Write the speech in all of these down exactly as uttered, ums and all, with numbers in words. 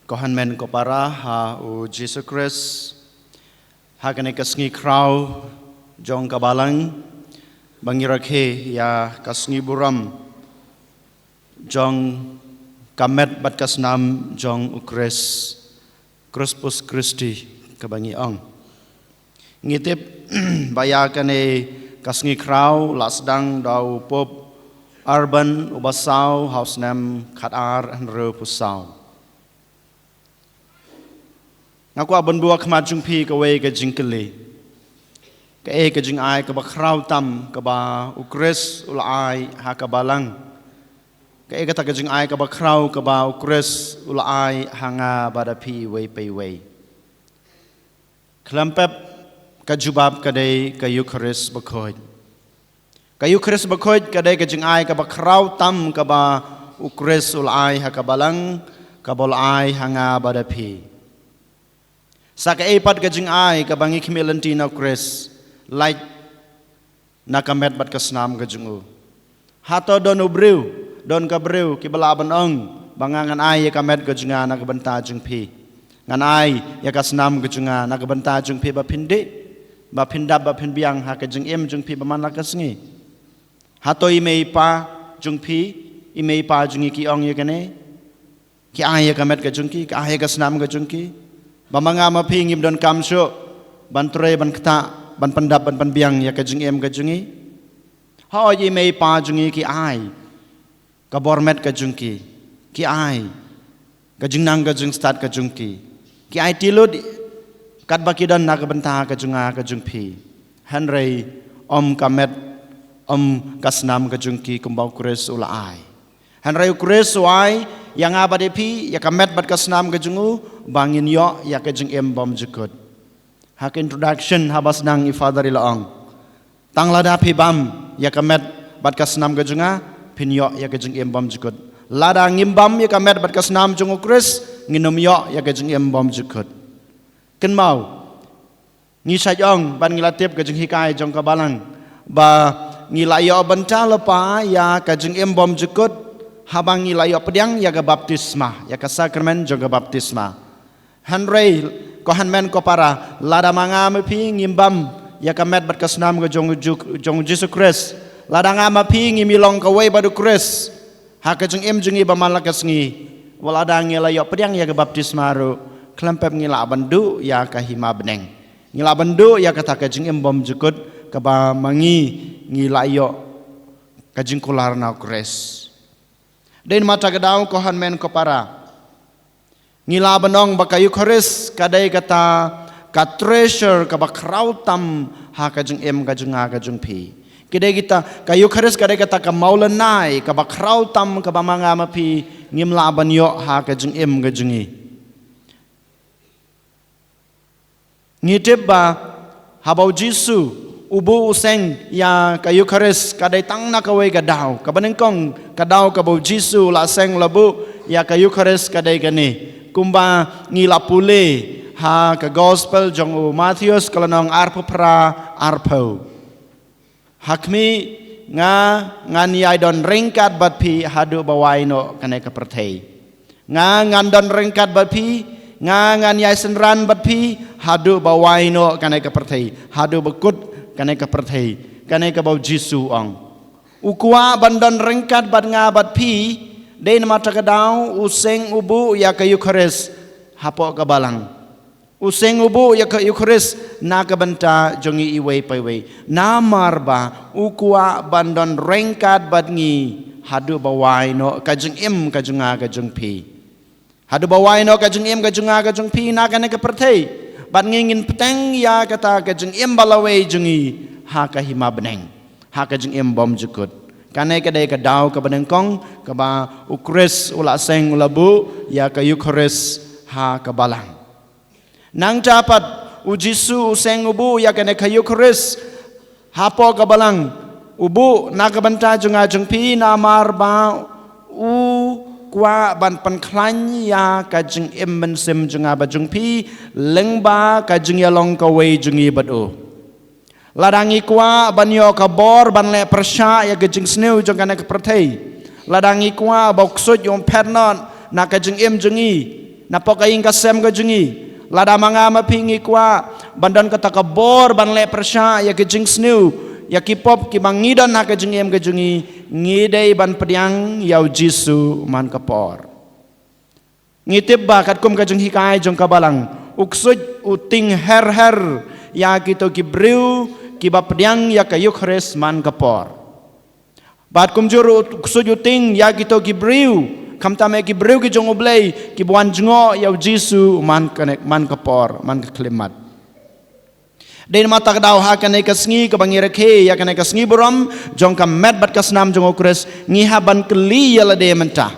Ko hynmen ko para ha u Jisu Khrist, ha kane ka sngi khraw jong ka Balang, ba ngi rakhe ïa ka sngi burom jong ka met bad ka snam jong u Khrist, Corpus Christi kaba ngi ong. Ngi tip ba ïa kane ka sngi khraw la sdang da u Pope Urban uba saw ha u snem khatar hynriewphew saw. Nga kwah ban buh ha khmat jong phi kawei ka jingkylli. Kaei ka jingai kaba khraw tam kaba u Khrist u la ai ha ka Balang? Kaei kata ka jingai kaba khraw kaba u Khrist u la ai ha nga bad ha phi iwei pa iwei? Khlem pep, ka jubab ka dei ka Eukharist Bakhuid. Ka Eukharist Bakhuid ka dei ka jingai kaba khraw tam kaba u Khrist u la ai ha ka Balang, kaba u la ai ha nga bad ha phi. Sa kaei pat ka jingai kaba ngi khmih lynti na u Khrist, lait na ka met bad ka snam ka jong u? Hato don u briew, don ka briew kiba lah ban ong ba nga ngan ai ïa ka met ka jong nga na ka bynta jong phi, ngan ai ïa ka snam ka jong nga na ka bynta jong phi, ba phin dih, ba phin dap, ba phin biang ha ka jingim jong phi ba man la ka sngi? Hato i mei i pa jong phi, i mei i pa jong ngi ki ong ïa kane? Ki ai ïa ka met ka jong ki, ki ai ïa ka snam ka jong ki, ba ma nga ma phi ngim donkam shuh ban trei, ban ktah, ban pyndap, ban pynbiang ïa ka jingim ka jong ngi? Hooid, i mei i pa jong ngi ki ai ka bor met ka jong ki, ki ai ka jingnang ka jingstad ka jong ki, ki ai ti lut katba ki don na ka bynta ka jong nga ka jong phi. Hynrei ym ka met, ym ka snam ka jong ki kumba u Khrist u la ai. Hynrei u Khrist u ai ïa nga bad ïa phi ïa ka met bad ka snam ka jong u, ba ngin ïoh ïa ka jingim bymjukut. Ha ka introduction haba sdang i Father i la ong, tang lada phi bam ïa ka met bad ka snam ka jong nga, phin ïoh ïa ka jingim bymjukut. Lada ngim bam ïa ka met bad ka snam jong u Khrist, ngin ym ïoh ïa ka jingim bymjukut. Kynmaw, ngi shait ong bad ngi la tip ka jinghikai jong ka Balang ba ngi la ïoh bynta lypa ïa ka jingim bymjukut haba ngi la ïoh pdiang ïa ka baptisma, ïa ka sakramen jong ka baptisma. Hynrei ko hynmen ko para, lada ma nga ma phi ngim bam ïa ka met bad ka snam ka jong u Ju-, jong u Jisu Khrist, lada nga ma phi ngim ïa long kawei bad u Khrist ha ka jingim jong ngi ba man la ka sngi, wat lada ngi la ïoh pdiang ïa ka baptisma ruh, khlem pep ngi lah ban duh ïa ka hima bneng. Ngi lah ban duh ïa kata ka jingim bymjukut kaba ma ngi ngi la ïoh ka jingkular na u Khrist. Dei namar kata ka daw ko hynmen ko para, ngi lah ban ong ba ka Eukharist ka dei kata ka treasure kaba khraw tam ha ka jingim ka jong nga ka jong phi. Ka dei kata ka Eukharist ka dei kata ka mawlynnai kaba khraw tam kaba ma nga ma phi ngim lah ban ïoh ha ka jingim ka jong ngi. Ngi tip ba haba u Jisu u buh u seng ïa ka Eukharist ka dei tang na kawei ka daw. Kaba nyngkong ka daw kaba u Jisu u la seng la buh ïa ka Eukharist ka dei kane. Kumba ngi la pule ha ka Gospel jong u Mathaios ka lynnong arphew phra, arphew. Ha khmih, nga ngan ïai don ryngkat bad phi haduh ba wai noh kane ka pyrthei. Nga ngan don ryngkat bad phi, nga ngan ïai synran bad phi haduh ba wai noh kane ka pyrthei, haduh ba kut kane ka pyrthei. Kane kaba u Jisu u ong. U kwah ban don ryngkat bad nga bad phi, dei namar kata ka daw u seng u buh ïa ka Eukharist hapoh ka Balang. U seng u buh ïa ka Eukharist na ka bynta jong ngi iwei pa iwei. Namar ba u kwah ban don ryngkat bad ngi haduh ba wai noh ka jingim ka jong nga ka jong phi. Haduh ba wai noh ka jingim ka jong nga ka jong phi na kane ka pyrthei. Bad ngi ngin bteng ïa kata ka jingim ba lawei jong ngi ha ka hima bneng, ha ka jingim bymjukut. Kane ka dei ka daw kaba nyngkong kaba u Khrist u la seng u la buh ïa ka Eukharist ha ka Balang. Nangta pat u Jisu u seng u buh ïa kane ka Eukharist hapoh ka Balang, u buh na ka bynta jong nga jong phi namar ba u kwah ban pynkhlaiñ ïa ka jingim mynsiem jong nga bad jong phi lyngba ka jingïalong kawei jong ngi bad u. Lada ngi kwah ban ïoh ka bor ban leh pyrshah ïa ka jingsniew jong kane ka pyrthei, lada ngi kwah ba u ksuid un phet noh na ka jingim jong ngi, Na pok ka ïing ka sem ka jong ngi. Lada ma nga ma phi ngi kwah ban don kata ka bor ban leh pyrshah ïa ka jingsniew, ïa ki pop kiba ngi don ha ka jingim ka jong ngi, ngi dei ban pdiang ïa u Jisu man ka por. Ngi tip ba katkum ka jinghikai jong ka Balang, u ksuid u tieng her her ïa kito ki briew kiba pdiang ïa ka Eukharist man ka por. Bad kumjuh ruh u ksuid u tieng ïa kito ki briew, khamtam eh ki briew ki jong U Blei, kiba wan jngoh ïa u Jisu man ka ne-, man ka por, man ka khyllipmat. Dei namar kata ka daw ha kane ka sngi kaba ngi rakhe ïa kane ka sngi burom jong ka met bad ka snam jong u Khrist, ngi hap ban kylli ïa lade mynta.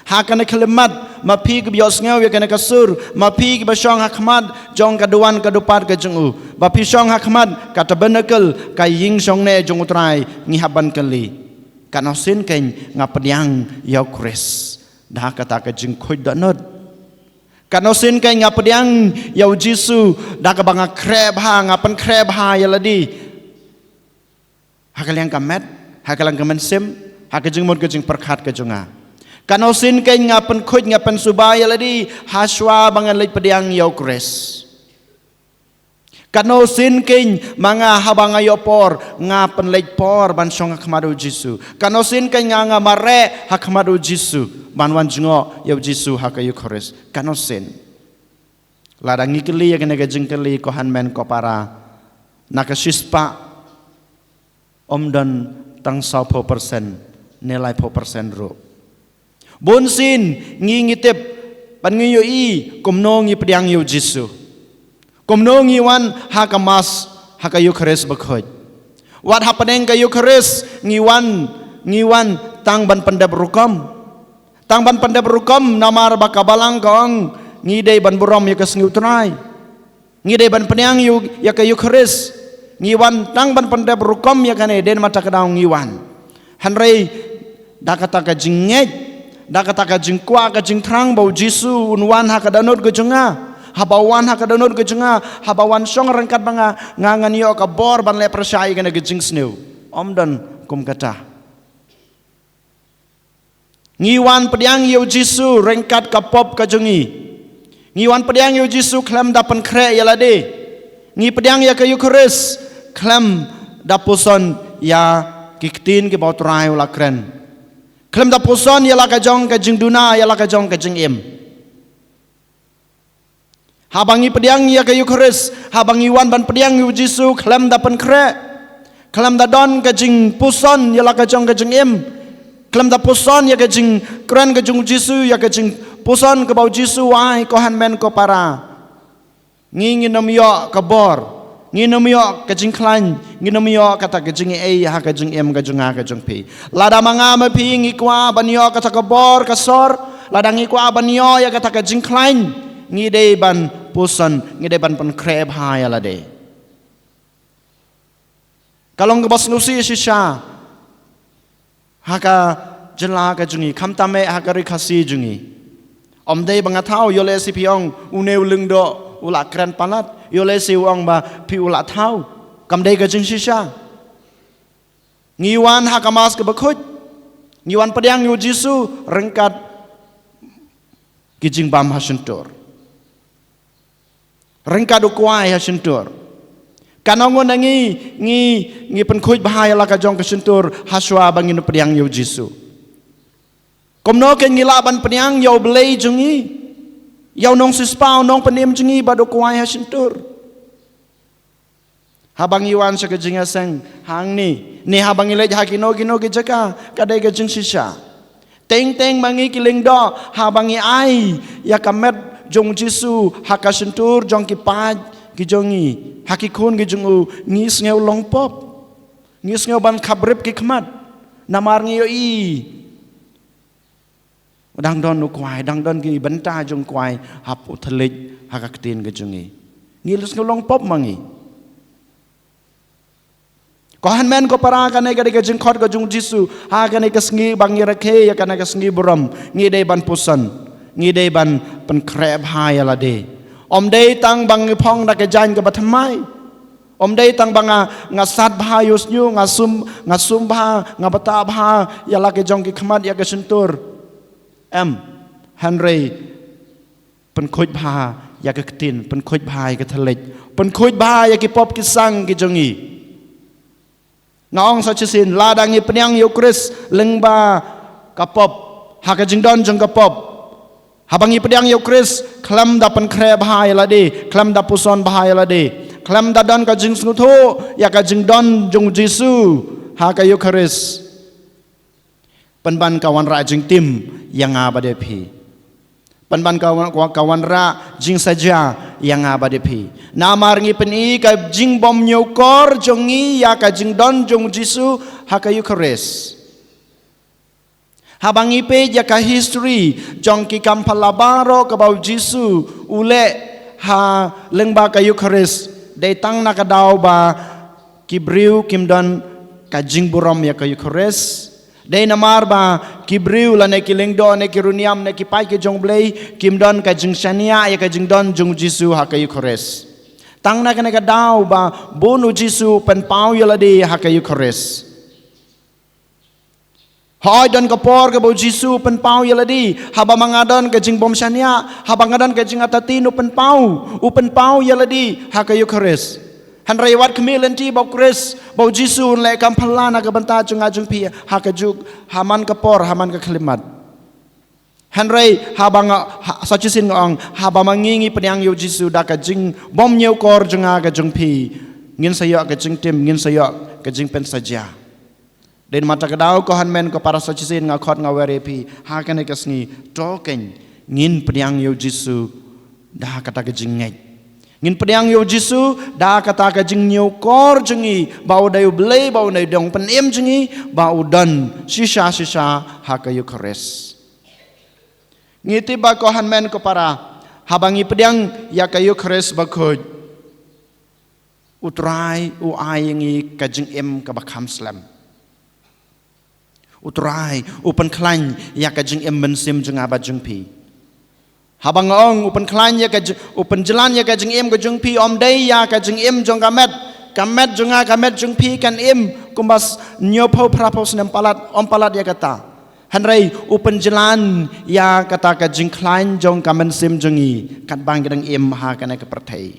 Ha kane ka khyllipmat, ma phi kiba ïohsngew ïa kane ka sur, ma phi kiba shong ha khmat jong ka duwan ka dupat ka jong u, ba phi shong ha khmat ka tabernacle, ka ïing shongneh jong U Trai, ngi hap ban kylli: Katno sien kein nga pdiang ïa u Khrist da kata ka jingkhuid dohnud? Katno sien kein nga pdiang ïa u Jisu da kaba nga khreh bha, nga pynkhreh bha ïa lade ha ka liang ka met, ha ka liang ka mynsiem, ha ka jingmut ka jingpyrkhat ka jong nga? Katno sien kein nga pynkhuid, nga pynsuba ïa lade hashwa ba ngan leit pdiang ïa u Khrist? Katno sien kein ma nga haba nga ïoh por, nga pynleit por ban shong ha khmat u Jisu? Katno sien kein nga, nga mareh ha khmat u Jisu ban wan jngoh ïa u Jisu ha ka Eukharist? Katno sien? Lada ngi kylli ïa kane ka jingkylli, ko hynmen ko para, na ka shispah ym don tang sawphew persen ne laiphew persen ruh. Bun sien ngi, ngi tip, ban ngi ïohi kumno ngi pdiang ïa u Jisu. Kumno ngi wan ha ka Mass, ha ka Eukharist bakhuid. Wat hapdeng ka Eukharist ngi wan, ngi wan tang ban pyndep rukom. Tang ban pyndep rukom namar ba ka Balang ka ong ngi dei ban burom ïa ka sngi u Trai. Ngi dei ban pdiang ïa u, ïa ka Eukharist. Ngi wan tang ban pyndep rukom ïa kane, dei namar kata ka daw ngi wan. Hynrei da kata ka jingngeit, da kata ka jingkwah ka jingthrang ba u Jisu un wan ha ka dohnud ka jong nga. Haba wan ha ka dohnud ka jong nga, haba wan shong ryngkat bad nga, nga ngan ïoh ka bor ban leh pyrshah ïa kane ka jingsniew. Ym don kum kata. Ngi wan pdiang ïa u Jisu ryngkat ka pop ka jong ngi. Ngi wan pdiang ïa u Jisu khlem da pynkhreh ïa lade. Ngi pdiang ïa ka Eukharist khlem da puson ïa ki ktien kiba u Trai u la kren. Khlem da puson ïa la ka jong ka jingduna, ïa la ka jong ka jingim. Haba ngi pdiang ïa ka Eukharist, haba ngi wan ban pdiang ïa u Jisu khlem da pynkhreh, khlem da don ka jingpuson ïa la ka jong ka jingim, khlem da puson ïa ka jingkren ka jong u Jisu, ïa ka jingpuson kaba u Jisu u ai, ko hynmen ko para, ngi, ngin ym ïoh ka bor. Ngin ym ïoh ka jingkhlaiñ, ngin ym ïoh kata ka jingaiei ha ka jingim ka jong nga ka jong phi. Lada ma nga ma phi ngi kwah ban ïoh kata ka bor ka sor, lada ngi kwah ban ïoh ïa kata ka jingkhlaiñ, ngi dei ban puson, ngi dei ban pynkhreh bha ïa lade. Ka long kaba sngewsih shisha ha ka jylla ka jong ngi, khamtam eh ha ka ri Khasi jong ngi. Ym dei ba nga thaw, ïoh lehse phi ong une u lyngdoh u la kren palat, ïoh lehse u ong ba phi u la thaw. Kam dei ka jingshisha. Ngi wan ha ka Mass kaba khuid, ngi wan pdiang ïa u Jisu ryngkat ki jingbam ha shyntur, ryngkat u kwai ha shyntur. Katno ngut na ngi, ngi, ngi pynkhuid bha ïa la ka jong ka shyntur hashwa ba ngin pdiang ïa u Jisu? Kumno kein ngi lah ban pdiang ïa u Blei jong ngi, ïa u Nongsiewspah, u Nongpynim jong ngi bad u kwai ha shyntur? Haba ngi wan sha ka jingïaseng hangne, ne haba ngi leit ha kino kino ki jaka, ka dei ka jingshisha. Teng teng ma ngi ki lyngdoh, haba ngi ai ïa ka met jong u Jisu ha ka shyntur jong ki paid ki jong ngi, ha ki khun ki jong u, ngi sngew long pop. Ngi sngew ban khaprip ki khmat. Namar ngi ïohi dang don u kwai, dang don ki bynta jong u kwai hap u thylliej ha ka ktien ka jong ngi. Ngi sngew long pop ma ngi. Ko hynmen ko para, kane ka dei ka jingkhot ka jong u Jisu ha kane ka sngi ba ngi rakhe ïa kane ka sngi burom. Ngi dei ban puson, ngi dei ban pynkhreh bha ïa lade. Ym dei tang ba ngi phong da ka jaiñ kaba thymmai. Ym dei tang ba nga, nga sat bha ïa u shñiuh, nga sum, nga sum bha, nga btah bha ïa la ka jong ki khmat, ïa ka shyntur. Em, hynrei Pynkhuid bha ïa ka ktien, pynkhuid bha ïa ka thylliej, pynkhuid bha ïa ki pop ki sang ki jong ngi. Nga ong sa shisien, lada ngi pdiang ïa u Khrist lyngba ka pop, ha ka jingdon jong ka pop. Haba ngi pdiang ïa u Khrist, khlem da pynkhreh bha ïa lade, khlem da puson bha ïa lade, khlem da don ka jingsngewthuh ïa ka jingdon jong u Jisu ha ka Eukharist, pynban ka wanrah jingtim ïa nga bad ïa phi. Pynban ka wan-, ka, ka wanrah jingsaja ïa nga bad ïa phi. Namar ngi pyni ka jingbymñiewkor jong ngi ïa ka jingdon jong u Jisu ha ka Eukharist. Haba ngi peit ïa ka history jong ki kam phylla baroh kaba u Jisu u leh ha lyngba ka Eukharist, dei tang na ka daw ba ki briew kim don ka jingburom ïa ka Eukharist. Dei namar ba ki briew lane ki lyngdoh ne ki riewniam ne ki paid ki jong u Blei kim don ka jingshaniah ïa ka jingdon jong u Jisu ha ka Eukharist. Tang na kane ka daw ba bun u Jisu u pynpaw ïa lade ha ka Eukharist. Hooid, don ka por kaba u Jisu u pynpaw ïa lade, haba ma nga don ka jingbymshaniah, haba nga don ka jingartatien, u pynpaw, u pynpaw ïa lade ha ka Eukharist. Hynrei wat khmih lynti ba u Khrist, ba u Jisu un leh kam phylla na ka bynta jong nga jong phi ha kajuh, ha man ka por, ha man ka khyllipmat. Hynrei haba nga, ha, sa shisien nga ong, haba ma ngi ngi pdiang ïa u Jisu da ka jingbymñiewkor jong nga ka jong phi, ngin sa ïoh ka jingtim, ngin sa ïoh ka jingpynsaja. Dei namar kata ka daw, ko hynmen ko para, sa shisien nga khot nga wer ïa phi ha kane ka sngi, to kein ngin pdiang ïa u Jisu da kata ka jingngeit. Ngin pdiang ïa u Jisu da kata ka jingñiewkor jong ngi ba u dei u Blei, ba u dei u nongpynim jong ngi, ba u don shisha shisha ha ka Eukharist. Ngi tip ba, ko hynmen ko para, haba ngi pdiang ïa ka Eukharist bakhuid, U Trai u ai ïa ngi ka jingim kaba kham slem. U Trai u pynkhlaiñ ïa ka jingim mynsiem jong nga bad jong phi. Haba nga ong u pynkhlaiñ ïa ka ji-, u pynjlan ïa ka jingim ka jong phi, ym dei ïa ka jingim jong ka met, ka met jong nga, ka met jong phi kan im kumba s-, hynñiewphew phraphew snem palat, ym palat ïa kata. Hynrei u pynjlan ïa kata ka jingkhlaiñ jong ka mynsiem jong ngi katba ngi dang im ha kane ka pyrthei.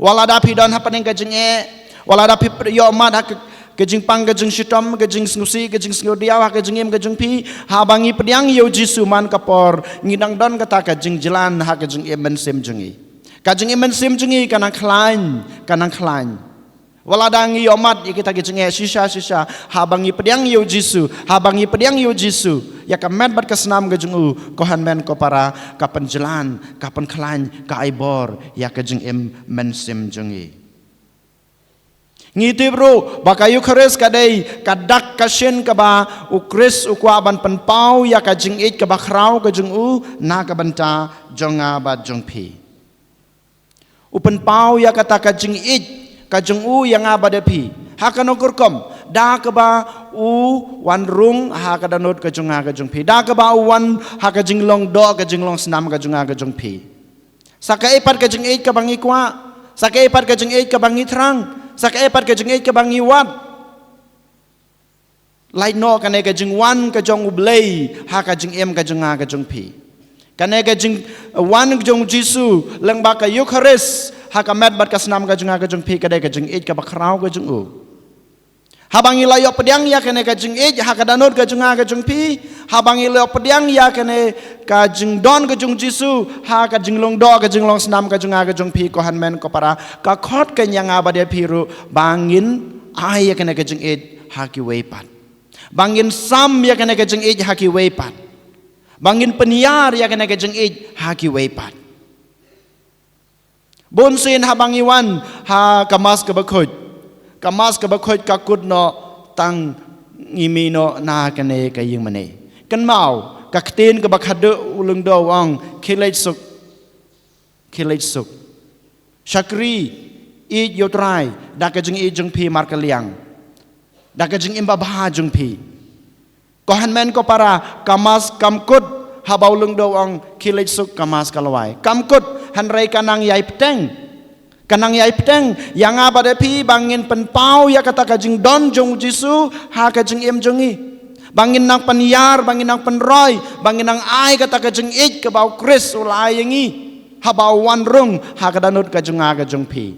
Wat lada phi don hapdeng ka jingeh, wat lada phi pr-, ïoh mad ha ka, ka jingpang, ka jingshitom, ka jingsngewsih, ka jingsngewdiaw ha ka jingim ka jong phi, haba ngi pdiang ïa u Jisu man ka por, ngi dang don kata ka jingjlan ha ka jingim mynsiem jong ngi. Ka jingim mynsiem jong ngi ka nang khlaiñ, ka nang khlaiñ. Wat lada ngi ïoh mad ïa kita ki jingeh shisha shisha, haba ngi pdiang ïa u Jisu, haba ngi pdiang ïa u Jisu, ïa ka met bad ka snam ka jong u, ko hynmen ko para, ka pynjlan, ka pynkhlaiñ, ka ai bor ïa ka jingim mynsiem jong ngi. Ngi tip ruh ba ka Eukharist ka dei ka dak ka shin kaba u Khrist u kwah ban pynpaw ïa ka jingïeit kaba khraw ka jong u na ka bynta jong nga bad jong phi. U pynpaw ïa kata ka jingïeit ka jong u ïa nga bad ïa phi. Ha kano ka rukom? Da kaba u wan rung ha ka dohnud ka jong nga ka jong phi. Da kaba u wan ha ka jinglong doh ka jinglong snam ka jong nga ka jong phi. Sa kaei pat ka jingïeit kaba ngi kwah? Sa kaei pat ka jingïeit kaba ngi thrang? Sa kaei pat ka jingïeit kaba ngi wad? Lait noh kane ka jingwan ka jong u Blei ha ka jingim ka jong nga ka jong phi. Kane ka jingwan ka jong u Jisu lyngba ka Eukharist ha ka met bad ka snam ka jong nga ka jong phi, ka dei ka jingïeit kaba khraw ka jong u. Haba ngi la ïoh pdiang ïa kane ka jingïeit ha ka dohnud ka jong nga ka jong phi, haba ngi la ïoh pdiang ïa kane ka jingdon ka jong u Jisu ha ka jinglong doh ka jinglong snam ka jong nga ka jong phi, ko hynmen ko para, ka khot ka ïa nga bad ïa phi ruh ba ngin ai ïa kane ka jingïeit ha kiwei pat. Ba ngin sam ïa kane ka jingïeit ha kiwei pat. Ba ngin pynïar ïa kane ka jingïeit ha kiwei pat. Bun sien haba ngi wan ha ka Mass kaba khuid, ka Mass kaba khuid ka kut noh tang ngi mih noh na kane ka ïing mane. Kynmaw ka ktien kaba khadduh u lyngdoh u ong, khie leit suk, khie leit suk. Shakri, ïeit ïa u Trai da ka jingïeit jong phi markylliang, da ka jingim babha jong phi. Ko hynmen ko para, ka Mass kam kut haba u lyngdoh u ong, khie leit suk, ka Mass ka la wai. Kam kut, hynrei ka nang ïai bteng. Ka nang ïai bteng ïa nga bad ïa phi ba ngin pynpaw ïa kata ka jingdon jong u Jisu ha ka jingim jong ngi. Ba ngin nang pynïar, ba ngin nang pynroi, ba ngin nang ai kata ka jingïeit kaba u Khrist u la ai ïa ngi. haba u wan rung ha ka dohnud ka jong nga ka jong phi.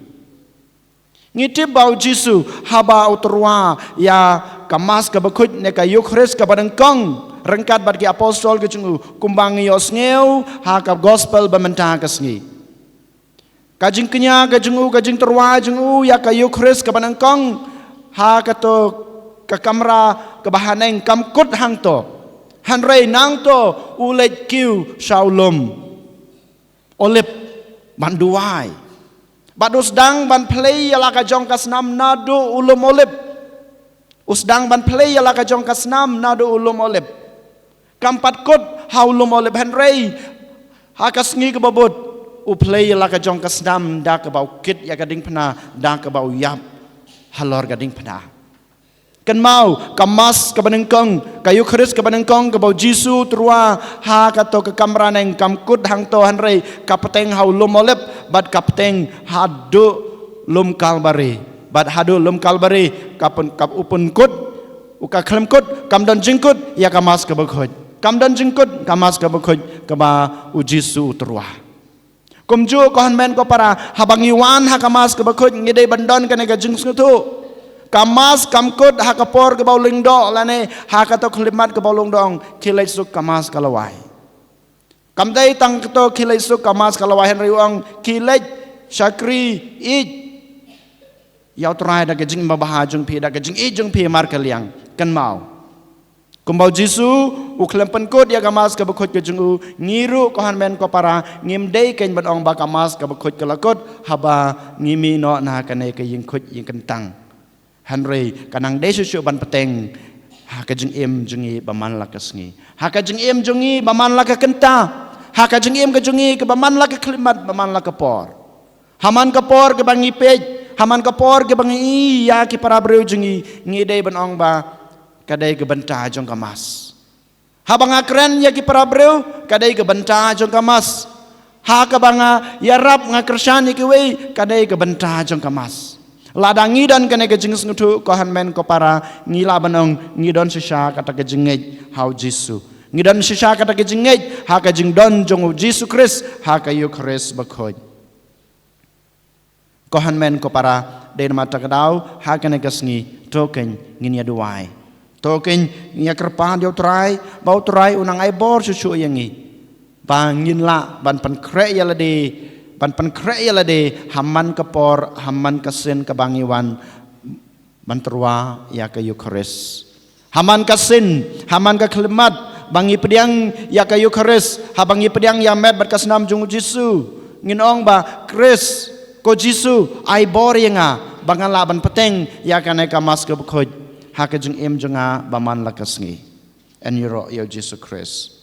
Ngi tip ba u Jisu haba u tyrwa ïa ka Mass ka bakhuid ne ka Eukharist kaba nyngkong ryngkat bad ki apostol ka jong u, kumba ngi ïohsngew ha ka gospel ba mynta ka sngi. Ka jingkñia ka jong u, ka jingtyrwa jong u ïa ka Eukharist kaba nyngkong ha kato ka kamra kaba haneng kam kut hangto. Hynrei nangto u leit kiew sha u lum Olib ban duwai. Bad u sdang ban plie ïa la ka jong ka snam naduh u lum Olib. U sdang ban plie ïa la ka jong ka snam naduh u lum Olib. Kam pat kut ha u lum Olib, hynrei ha ka sngi kaba bud u plie ïa la ka jong ka snam da kaba u kit ïa ka diengphna, da kaba u ïap halor ka diengphna. Kynmaw, ka Mass kaba nyngkong, ka Eukharist kaba nyngkong kaba u Jisu u tyrwa ha kato ka kamra neng kam kut hangto, hynrei ka bteng ha u lum Olib bad ka bteng haduh lum Kalbari. Bad haduh lum Kalbari ka pyn-, ka u pynkut, u ka khlem kut, kam don jingkut ïa ka Mass ka bakhuid. Kam don jingkut ka Mass ka bakhuid kaba u Jisu u tyrwa. Kumjuh ko hynmen ko para, haba ngi wan ha ka Mass ka bakhuid ngi dei ban don kane ka jingsngewthuh. Ka Mass kam kut ha ka por kaba u lyngdoh lane ha kato ka khyllipmat kaba u lyngdoh, ong khie leit suk, ka Mass ka la wai. Kam dei tang kato khie leit suk, ka Mass ka la wai, hynrei u ong khie leit shakri, ïeit ïa u Trai da ka jingim babha jong phi, da ka jingïeit jong phi markylliang. Kynmaw, kumba u Jisu u khlem pynkut ïa ka Mass ka bakhuid ka jong u, ngi ruh ko hynmen ko para ngim dei keiñ ban ong ba ka Mass ka bakhuid ka la kut haba ngi mih noh na kane ka ïingkhuid ïingkyntang. Hynrei ka nang dei shuh shuh ban bteng ha ka jingim jong ngi ba man la ka sngi, ha ka jingim jong ngi ba man la ka kynta, ha ka jingim ka jong ngi kaba man la ka khyllipmat, ba man la ka por. Ha man ka por kaba ngi peit, ha man ka por kaba ngi ïohi ïa ki para briew jong ngi, ngi dei ban ong ba ka dei ka bynta jong ka Mass. Haba nga kren ïa ki para briew, ka dei ka bynta jong ka Mass. Ha kaba nga ïarap, nga kyrshan ïa kiwei, ka dei ka bynta jong ka Mass. Lada ngi don kane ka jingsngewthuh ko hynmen ko para, ngi lah ban ong ngi don shisha kata ka jingngeit ha u Jisu. Ngi don shisha kata ka jingngeit ha ka jingdon jong u Jisu Khrist ha ka Eukharist bakhuid. Ko hynmen ko para, dei namar kata ka daw ha kane ka sngi to keiñ ngin ïa duwai. To keiñ ngin ïa kyrpad ïa u Trai ba u Trai u nang ai bor shuh shuh ïa ngi, ba ngin lah ban pynkhreh ïa lade, ban pynkhreh ïa lade ha man ka por, ha man ka sien kaba ngi wan ban tyrwa ïa ka Eukharist. Ha man ka sien, ha man ka khyllipmat ba ngi pdiang ïa ka Eukharist, haba ngi pdiang ïa met bad ka snam jong u Jisu, ngin ong ba Khrist, ko Jisu, ai bor ïa nga ba ngan lah ban bteng ïa kane ka Mass ka bakhuid ha ka jingim jong nga ba man la ka sngi. Yn ïaroh ïa u Jisu Khrist.